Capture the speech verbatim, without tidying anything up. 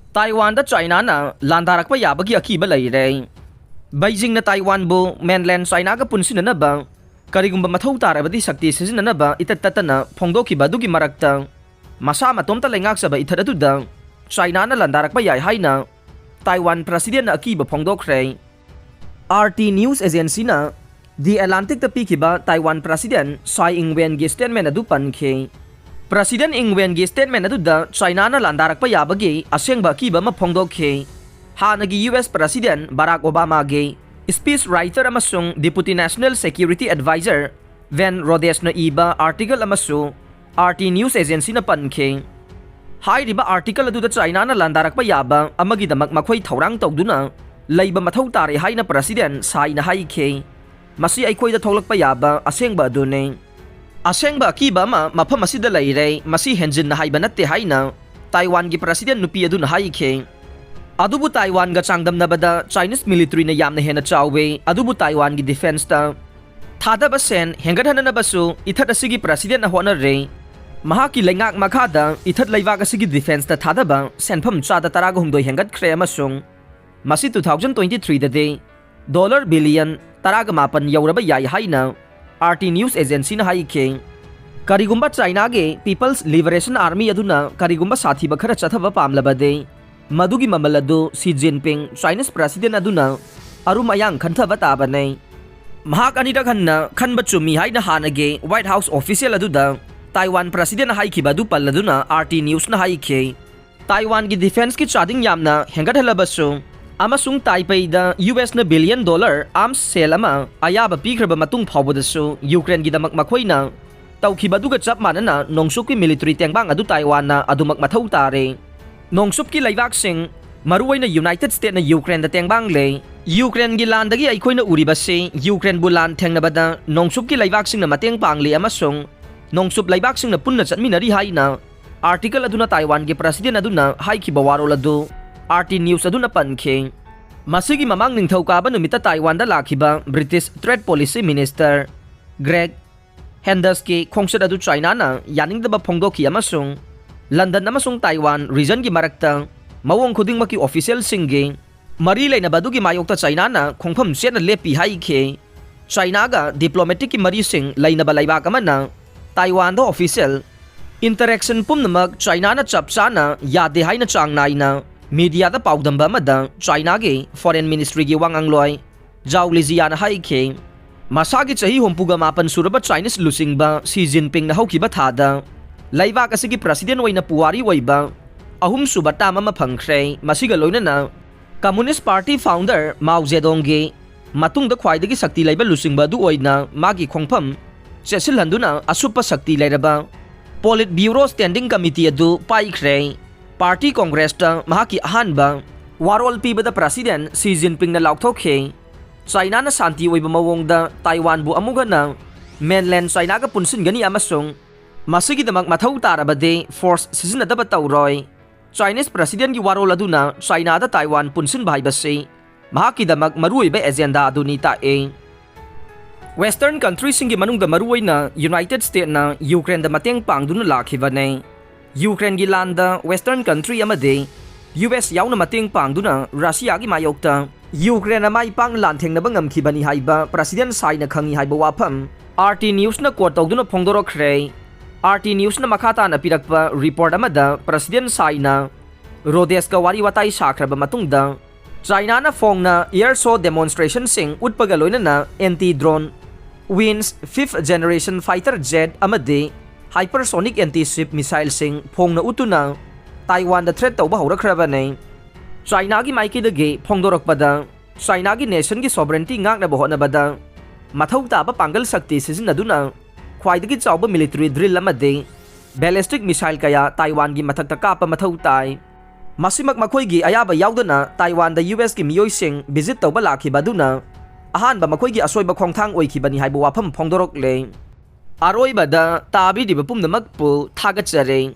ꯇꯥꯏꯋꯥꯟꯗ ꯆꯥꯏꯅꯥꯅ ꯂꯥꯟꯗꯥꯔꯛꯄ ꯌꯥꯕꯒꯤ ꯑꯀꯤꯕ ꯂꯩꯔꯦ꯫ ꯕꯩꯖꯤꯡꯅ ꯇꯥꯏꯋꯥꯟꯕꯨ mainland ꯆꯥꯏꯅꯥꯒ ꯄꯨꯟꯁꯤꯟꯅꯅꯕ ꯀꯔꯤꯒꯨꯝꯕ ꯃꯊꯧ ꯇꯥꯔꯕꯗꯤ ꯁꯛꯇꯤ ꯁꯤꯖꯤꯟꯅꯅꯕ ꯏꯇꯠ ꯇꯠꯇꯅ ꯐꯣꯡꯗꯣꯛꯈꯤꯕ ꯑꯗꯨꯒꯤ ꯃꯔꯛꯇ, ꯃꯁꯥ ꯃꯇꯣꯝꯇ ꯂꯩꯉꯥꯛꯆꯕ ꯏꯊꯠ ꯑꯗꯨꯗ ꯆꯥꯏꯅꯥꯅ ꯂꯥꯟꯗꯥꯔꯛꯄ ꯌꯥꯏ ꯍꯥꯏꯅ ꯇꯥꯏꯋꯥꯟ ꯄ꯭ꯔꯁꯤꯗꯦꯟꯅ ꯑꯀꯤꯕ ꯐꯣꯡꯗꯣꯛꯈ꯭ꯔꯦ꯫ ꯑꯥꯔ ꯇꯤ ꯅ꯭ꯌꯨꯁ ꯑꯦꯖꯦꯟꯁꯤꯅ ꯗꯤ ꯑꯦꯠꯂꯥꯟꯇꯤꯛꯇ ꯄꯤꯈꯤꯕ ꯇꯥꯏꯋꯥꯟ ꯄ꯭ꯔꯁꯤꯗꯦꯟ ꯁꯥꯏ ꯏꯪ ꯋꯦꯟꯒꯤ ꯁ꯭ꯇꯦꯠꯃꯦꯟ ꯑꯗꯨ ꯄꯟꯈꯤ꯫ ꯄ꯭ꯔꯁꯤꯗꯦꯟ ꯏꯪ ꯋꯦꯟꯒꯤ ꯁ꯭ꯇꯦꯠꯃꯦꯟ ꯑꯗꯨꯗ ꯆꯥꯏꯅꯥꯅ ꯂꯥꯟꯗꯥꯔꯛꯄ ꯌꯥꯕꯒꯤ ꯑꯁꯦꯡꯕ ꯑꯀꯤꯕ ꯑꯃ ꯐꯣꯡꯗꯣꯛꯈꯤ꯫ ꯍꯥꯟꯅꯒꯤ ꯌꯨ ꯑꯦꯁ ꯄ꯭ꯔꯁꯤꯗꯦꯟ ꯕꯔꯥꯛ ꯑꯣꯕꯥꯃꯥꯒꯤ ꯁ꯭ꯄꯤꯆ ꯔꯥꯏꯇꯔ ꯑꯃꯁꯨꯡ deputy national security advisor Ben ꯔꯣꯗꯦꯁꯅ ꯏꯕ ꯑꯥꯔꯇꯤꯀꯜ ꯑꯃꯁꯨ ꯑꯥꯔ ꯇꯤ ꯅ꯭ꯌꯨꯁ ꯑꯦꯖꯦꯟꯁꯤꯅ ꯄꯟꯈꯤ꯫ ꯍꯥꯏꯔꯤꯕ ꯑꯥꯔꯇꯤꯀꯜ ꯑꯗꯨꯗ ꯆꯥꯏꯅꯥꯅ ꯂꯥꯟꯗꯥꯔꯛꯄ ꯌꯥꯕ ꯑꯃꯒꯤꯗꯃꯛ ꯃꯈꯣꯏ ꯊꯧꯔꯥꯡ ꯇꯧꯗꯨꯅ ꯂꯩꯕ ꯃꯊꯧ ꯇꯥꯔꯦ ꯍꯥꯏꯅ ꯄ꯭ꯔꯁꯤꯗꯦꯟ ꯁꯥꯏꯅ ꯍꯥꯏꯈꯤ꯫ ꯃꯁꯤ ꯑꯩꯈꯣꯏꯗ ꯊꯣꯛꯂꯛꯄ ꯌꯥꯕ ꯑꯁꯦꯡꯕ ꯑꯗꯨꯅꯤ꯫ ꯑꯁꯦꯡꯕ ꯑꯀꯤꯕ ꯑꯃ ꯃꯐꯝ ꯑꯁꯤꯗ ꯂꯩꯔꯦ, ꯃꯁꯤ ꯍꯦꯟꯖꯤꯟꯅ ꯍꯥꯏꯕ ꯅꯠꯇꯦ ꯍꯥꯏꯅ ꯇꯥꯏꯋꯥꯟꯒꯤ ꯄ꯭ꯔꯁꯤꯗꯦꯟ ꯅꯨꯄꯤ ꯑꯗꯨꯅ ꯍꯥꯏꯈꯤ꯫ ꯑꯗꯨꯕꯨ ꯇꯥꯏꯋꯥꯟꯒ ꯆꯥꯡꯗꯝꯅꯕꯗ ꯆꯥꯏꯅꯤꯁ ꯃꯤꯂꯤꯇꯔꯤꯅ ꯌꯥꯝꯅ ꯍꯦꯟꯅ ꯆꯥꯎꯋꯦ, ꯑꯗꯨꯕꯨ ꯇꯥꯏꯋꯥꯟꯒꯤ ꯗꯤꯐꯦꯟꯁꯇ ꯊꯥꯗꯕ ꯁꯦꯟ ꯍꯦꯟꯒꯠꯍꯟꯅꯅꯕꯁꯨ ꯏꯊꯠ ꯑꯁꯤꯒꯤ ꯄ꯭ꯔꯁꯤꯗꯦꯟꯅ ꯍꯣꯠꯅꯔꯦ꯫ ꯃꯍꯥꯛꯀꯤ ꯂꯩꯉꯥꯛ ꯃꯈꯥꯗ ꯏꯊꯠ ꯂꯩꯕꯥꯛ ꯑꯁꯤꯒꯤ ꯗꯤꯐꯦꯟꯁꯇ ꯊꯥꯗꯕ ꯁꯦꯟꯐꯝ ꯆꯥꯗ ꯇꯔꯥꯒ ꯍꯨꯝꯗꯣꯏ ꯍꯦꯟꯒꯠꯈ꯭ꯔꯦ ꯑꯃꯁꯨꯡ ꯃꯁꯤ two thousand twenty threeꯗꯗꯤ ꯗꯣꯂꯔ ꯕꯤꯂꯤꯌꯟ ꯇꯔꯥꯒ ꯃꯥꯄꯟ ꯌꯧꯔꯕ ꯌꯥꯏ ꯍꯥꯏꯅ ꯑꯥꯔ ꯇꯤ ꯅ꯭ꯌꯨꯁ ꯑꯦꯖꯦꯟꯁꯤꯅ ꯍꯥꯏꯈꯤ꯫ ꯀꯔꯤꯒꯨꯝꯕ ꯆꯥꯏꯅꯥꯒꯤ ꯄꯤꯄꯜꯁ ꯂꯤꯕꯔꯦꯁꯟ ꯑꯥꯔꯃꯤ ꯑꯗꯨꯅ ꯀꯔꯤꯒꯨꯝꯕ ꯁꯥꯊꯤꯕ ꯈꯔ ꯆꯠꯊꯕ ꯄꯥꯝꯂꯕꯗꯤ, ꯃꯗꯨꯒꯤ ꯃꯃꯜ ꯑꯗꯨ ꯁꯤ ꯖꯤꯟꯄꯤꯡ, ꯆꯥꯏꯅꯤꯁ ꯄ꯭ꯔꯁꯤꯗꯦꯟ ꯑꯗꯨꯅ ꯑꯔꯨꯝ ꯑꯌꯥꯡ ꯈꯟꯊꯕ ꯇꯥꯕꯅꯤ꯫ ꯃꯍꯥꯛ ꯑꯅꯤꯔꯛ ꯍꯟꯅ ꯈꯟꯕ ꯆꯨꯝꯃꯤ ꯍꯥꯏꯅ ꯍꯥꯟꯅꯒꯤ ꯋꯥꯏꯠ ꯍꯥꯎꯁ ꯑꯣꯐꯤꯁꯤꯌꯦꯜ ꯑꯗꯨꯗ ꯇꯥꯏꯋꯥꯟ ꯄ꯭ꯔꯁꯤꯗꯦꯟꯅ ꯍꯥꯏꯈꯤꯕ ꯑꯗꯨ ꯄꯜꯂꯗꯨꯅ ꯑꯥꯔ ꯇꯤ ꯅ꯭ꯌꯨꯁꯅ ꯍꯥꯏꯈꯤ꯫ ꯇꯥꯏꯋꯥꯟꯒꯤ ꯗꯤꯐꯦꯟꯁꯀꯤ ꯆꯥꯗꯤꯡ ꯌꯥꯝꯅ ꯍꯦꯟꯒꯠꯍꯜꯂꯕꯁꯨ ꯑꯃꯁꯨꯡ ꯇꯥꯏꯄꯦꯏꯗ ꯌꯨ ꯑꯦꯁꯅ ꯕꯤꯂꯤꯌꯟ ꯗꯣꯂꯔ ꯑꯥꯔꯝꯁ ꯁꯦꯜ ꯑꯃ ꯑꯌꯥꯕ ꯄꯤꯈ꯭ꯔꯕ ꯃꯇꯨꯡ ꯐꯥꯎꯕꯗꯁꯨ ꯌꯨꯀ꯭ꯔꯦꯟꯒꯤꯗꯃꯛ ꯃꯈꯣꯏꯅ ꯇꯧꯈꯤꯕ ꯑꯗꯨꯒ ꯆꯞ ꯃꯥꯟꯅꯅ ꯅꯣꯡꯆꯨꯞꯀꯤ ꯃꯤꯂꯤꯇꯔꯤ ꯇꯦꯡꯕꯥꯡ ꯑꯗꯨ ꯇꯥꯏꯋꯥꯟꯅ ꯑꯗꯨꯃꯛ ꯃꯊꯧ ꯇꯥꯔꯦ꯫ ꯅꯣꯡꯆꯨꯞꯀꯤ ꯂꯩꯕꯥꯛꯁꯤꯡ, ꯃꯔꯨꯑꯣꯏꯅ ꯌꯨꯅꯥꯏꯇꯦꯗ ꯁ꯭ꯇꯦꯠꯅ ꯌꯨꯀ꯭ꯔꯦꯟꯗ ꯇꯦꯡꯕꯥꯡꯂꯦ꯫ ꯌꯨꯀ꯭ꯔꯦꯟꯒꯤ ꯂꯥꯟꯗꯒꯤ ꯑꯩꯈꯣꯏꯅ ꯎꯔꯤꯕꯁꯤ ꯌꯨꯀ꯭ꯔꯦꯟꯕꯨ ꯂꯥꯟ ꯊꯦꯡꯅꯕꯗ ꯅꯣꯡꯆꯨꯞꯀꯤ ꯂꯩꯕꯥꯛꯁꯤꯡꯅ ꯃꯇꯦꯡ ꯄꯥꯡꯂꯤ ꯑꯃꯁꯨꯡ ꯅꯣꯡꯆꯨꯞ ꯂꯩꯕꯥꯛꯁꯤꯡꯅ ꯄꯨꯟꯅ ꯆꯠꯃꯤꯟꯅꯔꯤ ꯍꯥꯏꯅ ꯑꯥꯔꯇꯤꯀꯜ ꯑꯗꯨꯅ ꯇꯥꯏꯋꯥꯟꯒꯤ ꯄ꯭ꯔꯁꯤꯗꯦꯟ ꯑꯗꯨꯅ ꯍꯥꯏꯈꯤꯕ ꯋꯥꯔꯣꯜ ꯑꯗꯨ ꯑꯥꯔ ꯇꯤ ꯅ꯭ꯌꯨꯁ ꯑꯗꯨꯅ ꯄꯟꯈꯤ꯫ ꯃꯁꯤꯒꯤ ꯃꯃꯥꯡ ꯅꯤꯡꯊꯧꯀꯥꯕ ꯅꯨꯃꯤꯠꯇ ꯇꯥꯏꯋꯥꯟꯗ ꯂꯥꯛꯈꯤꯕ British trade policy minister Greg ꯍꯦꯟꯗꯁꯀꯤ ꯈꯣꯡꯆꯠ ꯑꯗꯨ ꯆꯥꯏꯅꯥꯅ ꯌꯥꯅꯤꯡꯗꯕ ꯐꯣꯡꯗꯣꯛꯈꯤ ꯑꯃꯁꯨꯡ ꯂꯟꯗꯟ ꯑꯃꯁꯨꯡ ꯇꯥꯏꯋꯥꯟ ꯔꯤꯖꯟꯒꯤ ꯃꯔꯛꯇ ꯃꯑꯣꯡ ꯈꯨꯗꯤꯡꯃꯛꯀꯤ ꯑꯣꯐꯤꯁꯤꯌꯦꯜꯁꯤꯡꯒꯤ ꯃꯔꯤ ꯂꯩꯅꯕ ꯑꯗꯨꯒꯤ ꯃꯥꯌꯣꯛꯇ ꯆꯥꯏꯅꯥꯅ ꯈꯣꯡꯐꯝ ꯆꯦꯠꯅ ꯂꯦꯞꯄꯤ ꯍꯥꯏꯈꯤ꯫ ꯆꯥꯏꯅꯥꯒ ꯗꯤꯄ꯭ꯂꯣꯃꯦꯇꯤꯛꯀꯤ ꯃꯔꯤꯁꯤꯡ ꯂꯩꯅꯕ ꯂꯩꯕꯥꯛ ꯑꯃꯅ ꯇꯥꯏꯋꯥꯟꯗ ꯑꯣꯐꯤꯁꯤꯌꯦꯜ ꯏꯟꯇꯔꯦꯛꯁꯟ ꯄꯨꯝꯅꯃꯛ ꯆꯥꯏꯅꯥꯅ ꯆꯞ ꯆꯥꯅ ꯌꯥꯗꯦ ꯍꯥꯏꯅ ꯆꯥꯡ ꯅꯥꯏꯅ ꯃꯤꯗꯤꯌꯥꯗ ꯄꯥꯎꯗꯝꯕ ꯑꯃꯗ ꯆꯥꯏꯅꯥꯒꯤ ꯐꯣꯔꯦꯟ ꯃꯤꯅꯤꯁꯇ꯭ꯔꯤꯒꯤ ꯋꯥ ꯉꯥꯡꯂꯣꯏ ꯖꯥꯎ ꯂꯤꯖꯤꯌꯥꯅ ꯍꯥꯏꯈꯤ꯫ ꯃꯁꯥꯒꯤ ꯆꯍꯤ ꯍꯨꯝꯐꯨꯒ ꯃꯥꯄꯟ ꯁꯨꯔꯕ ꯆꯥꯏꯅꯤꯁ ꯂꯨꯆꯤꯡꯕ ꯁꯤ ꯖꯤꯟꯄꯤꯡꯅ ꯍꯧꯈꯤꯕ ꯊꯥꯗ ꯂꯩꯕꯥꯛ ꯑꯁꯤꯒꯤ ꯄ꯭ꯔꯁꯤꯗꯦꯟ ꯑꯣꯏꯅ ꯄꯨꯋꯥꯔꯤ ꯑꯣꯏꯕ ꯑꯍꯨꯝꯁꯨꯕ ꯇꯥꯝ ꯑꯃ ꯐꯪꯈ꯭ꯔꯦ꯫ ꯃꯁꯤꯒ ꯂꯣꯏꯅꯅ ꯀꯝꯃꯨꯅꯤꯁ ꯄꯥꯔꯇꯤ ꯐꯥꯎꯟꯗꯔ ꯃꯥꯎ ꯖꯦꯗꯣꯡꯒꯤ ꯃꯇꯨꯡꯗ ꯈ꯭ꯋꯥꯏꯗꯒꯤ ꯁꯛꯇꯤ ꯂꯩꯕ ꯂꯨꯆꯤꯡꯕ ꯑꯗꯨ ꯑꯣꯏꯅ ꯃꯥꯒꯤ ꯈꯣꯡꯐꯝ ꯆꯦꯠꯁꯤꯜꯍꯟꯗꯨꯅ ꯑꯁꯨꯞꯄ ꯁꯛꯇꯤ ꯂꯩꯔꯕ ꯄꯣꯂꯤꯠ ꯕ꯭ꯌꯨꯔꯣ ꯁ꯭ꯇꯦꯟꯗꯤꯡ ꯀꯃꯤꯇꯤ ꯑꯗꯨ ꯄꯥꯏꯈ꯭ꯔꯦ꯫ ꯄꯥꯔꯇꯤ ꯀꯣꯡꯒ꯭ꯔꯦꯁꯇ ꯃꯍꯥꯛꯀꯤ ꯑꯍꯥꯟꯕ ꯋꯥꯔꯣꯜ ꯄꯤꯕꯗ ꯄ꯭ꯔꯁꯤꯗꯦꯟ ꯁꯤ ꯖꯤꯟꯄꯤꯡꯅ ꯂꯥꯎꯊꯣꯛꯈꯤ, "ꯆꯥꯏꯅꯥꯅ ꯁꯥꯟꯇꯤ ꯑꯣꯏꯕ ꯃꯑꯣꯡꯗ ꯇꯥꯏꯋꯥꯟꯕꯨ ꯑꯃꯨꯛ ꯍꯟꯅ ꯃꯦꯟꯂꯦꯟ ꯆꯥꯏꯅꯥꯒ ꯄꯨꯟꯁꯤꯟꯒꯅꯤ ꯑꯃꯁꯨꯡ ꯃꯁꯤꯒꯤꯗꯃꯛ ꯃꯊꯧ ꯇꯥꯔꯕꯗꯤ ꯐꯣꯔꯁ ꯁꯤꯖꯤꯟꯅꯗꯕ ꯇꯧꯔꯣꯏ꯫" ꯆꯥꯏꯅꯤꯁ ꯄ꯭ꯔꯁꯤꯗꯦꯟꯒꯤ ꯋꯥꯔꯣꯜ ꯑꯗꯨꯅ ꯆꯥꯏꯅꯥꯗ ꯇꯥꯏꯋꯥꯟ ꯄꯨꯟꯁꯤꯟꯕ ꯍꯥꯏꯕꯁꯤ ꯃꯍꯥꯛꯀꯤꯗꯃꯛ ꯃꯔꯨꯑꯣꯏꯕ ꯑꯦꯖꯦꯟꯗꯥ ꯑꯗꯨꯅꯤ ꯇꯥꯛꯏ꯫ ꯋꯦꯁꯇꯔꯟ ꯀꯟꯇ꯭ꯔꯤꯁꯤꯡꯒꯤ ꯃꯅꯨꯡꯗ ꯃꯔꯨꯑꯣꯏꯅ ꯌꯨꯅꯥꯏꯇꯦꯗ ꯁ꯭ꯇꯦꯠꯅ ꯌꯨꯀ꯭ꯔꯦꯟꯗ ꯃꯇꯦꯡ ꯄꯥꯡꯗꯨꯅ ꯂꯥꯛꯈꯤꯕꯅꯤ꯫ ꯌꯨꯀ꯭ꯔꯦꯟꯒꯤ ꯂꯥꯟꯗ ꯋꯦꯁꯇꯔꯟ ꯀꯟꯇ꯭ꯔꯤ ꯑꯃꯗꯤ ꯌꯨ ꯑꯦꯁ ꯌꯥꯎꯅ ꯃꯇꯦꯡ ꯄꯥꯡꯗꯨꯅ ꯔꯁꯤꯌꯥꯒꯤ ꯃꯥꯌꯣꯛꯇ ꯌꯨꯀ꯭ꯔꯦꯟꯅ ꯃꯥꯏ ꯄꯥꯛꯅ ꯂꯥꯟꯊꯦꯡꯅꯕ ꯉꯝꯈꯤꯕꯅꯤ ꯍꯥꯏꯕ ꯄ꯭ꯔꯁꯤꯗꯦꯟ ꯁꯥꯏꯅ ꯈꯪꯏ ꯍꯥꯏꯕ ꯋꯥꯐꯝ ꯑꯥꯔ ꯇꯤ ꯅ꯭ꯌꯨꯁꯅ ꯀꯣꯠ ꯇꯧꯗꯨꯅ ꯐꯣꯡꯗꯣꯔꯛꯈ꯭ꯔꯦ꯫ ꯑꯥꯔ ꯇꯤ ꯅ꯭ꯌꯨꯁꯅ ꯃꯈꯥ ꯇꯥꯅ ꯄꯤꯔꯛꯄ ꯔꯤꯄꯣꯔꯠ ꯑꯃꯗ ꯄ꯭ꯔꯁꯤꯗꯦꯟ ꯁꯥꯏꯅ ꯔꯣꯗꯦꯁꯀ ꯋꯥꯔꯤ ꯋꯥꯇꯥꯏ ꯁꯥꯈ꯭ꯔꯕ ꯃꯇꯨꯡꯗ ꯆꯥꯏꯅꯥꯅ ꯐꯣꯡꯅ ꯏꯌꯔ ꯁꯣ ꯗꯦꯃꯣꯟꯁꯇ꯭ꯔꯦꯁꯟꯁꯤꯡ ꯎꯠꯄꯒ ꯂꯣꯏꯅꯅ anti drone wins fifth generation fighter Z ꯑꯃꯗꯤ ꯍꯥꯏꯄꯔꯁꯣꯅꯤꯛ ꯑꯦꯟꯇꯤ ꯁꯤꯞ ꯃꯤꯁꯥꯏꯜꯁꯤꯡ ꯐꯣꯡꯅ ꯎꯠꯇꯨꯅ ꯇꯥꯏꯋꯥꯟꯗ ꯊ꯭ꯔꯦꯠ ꯇꯧꯕ ꯍꯧꯔꯛꯈ꯭ꯔꯕꯅꯤ꯫ ꯆꯥꯏꯅꯥꯒꯤ ꯃꯥꯏꯀꯩꯗꯒꯤ ꯐꯣꯡꯗꯣꯔꯛꯄꯗ ꯆꯥꯏꯅꯥꯒꯤ ꯅꯦꯁꯟꯒꯤ ꯁꯣꯚꯔꯦꯟꯇꯤ ꯉꯥꯛꯅꯕ ꯍꯣꯠꯅꯕꯗ ꯃꯊꯧ ꯇꯥꯕ ꯄꯥꯡꯒꯜ ꯁꯛꯇꯤ ꯁꯤꯖꯤꯟꯅꯗꯨꯅ ꯈ꯭ꯋꯥꯏꯗꯒꯤ ꯆꯥꯎꯕ ꯃꯤꯂꯤꯇꯔꯤ ꯗ꯭ꯔꯤꯜ ꯑꯃꯗꯤ ꯕꯦꯂꯤꯁꯇꯤꯛ ꯃꯤꯁꯥꯏꯜ ꯀꯌꯥ ꯇꯥꯏꯋꯥꯟꯒꯤ ꯃꯊꯛꯇ ꯀꯥꯞꯄ ꯃꯊꯧ ꯇꯥꯏ꯫ ꯃꯁꯤꯃꯛ ꯃꯈꯣꯏꯒꯤ ꯑꯌꯥꯕ ꯌꯥꯎꯗꯅ ꯇꯥꯏꯋꯥꯟꯗ ꯌꯨ ꯑꯦꯁꯀꯤ ꯃꯤꯑꯣꯏꯁꯤꯡ ꯚꯤꯖꯤꯠ ꯇꯧꯕ ꯂꯥꯛꯈꯤꯕ ꯑꯗꯨꯅ ꯑꯍꯥꯟꯕ ꯃꯈꯣꯏꯒꯤ ꯑꯁꯣꯏꯕ ꯈꯣꯡꯊꯥꯡ ꯑꯣꯏꯈꯤꯕꯅꯤ ꯍꯥꯏꯕ ꯋꯥꯐꯝ ꯐꯣꯡꯗꯣꯔꯛꯂꯦ꯫ ꯑꯔꯣꯏꯕꯗ ꯇꯥꯕꯤꯔꯤꯕ ꯄꯨꯝꯅꯃꯛꯄꯨ ꯊꯥꯒꯠꯆꯔꯤ꯫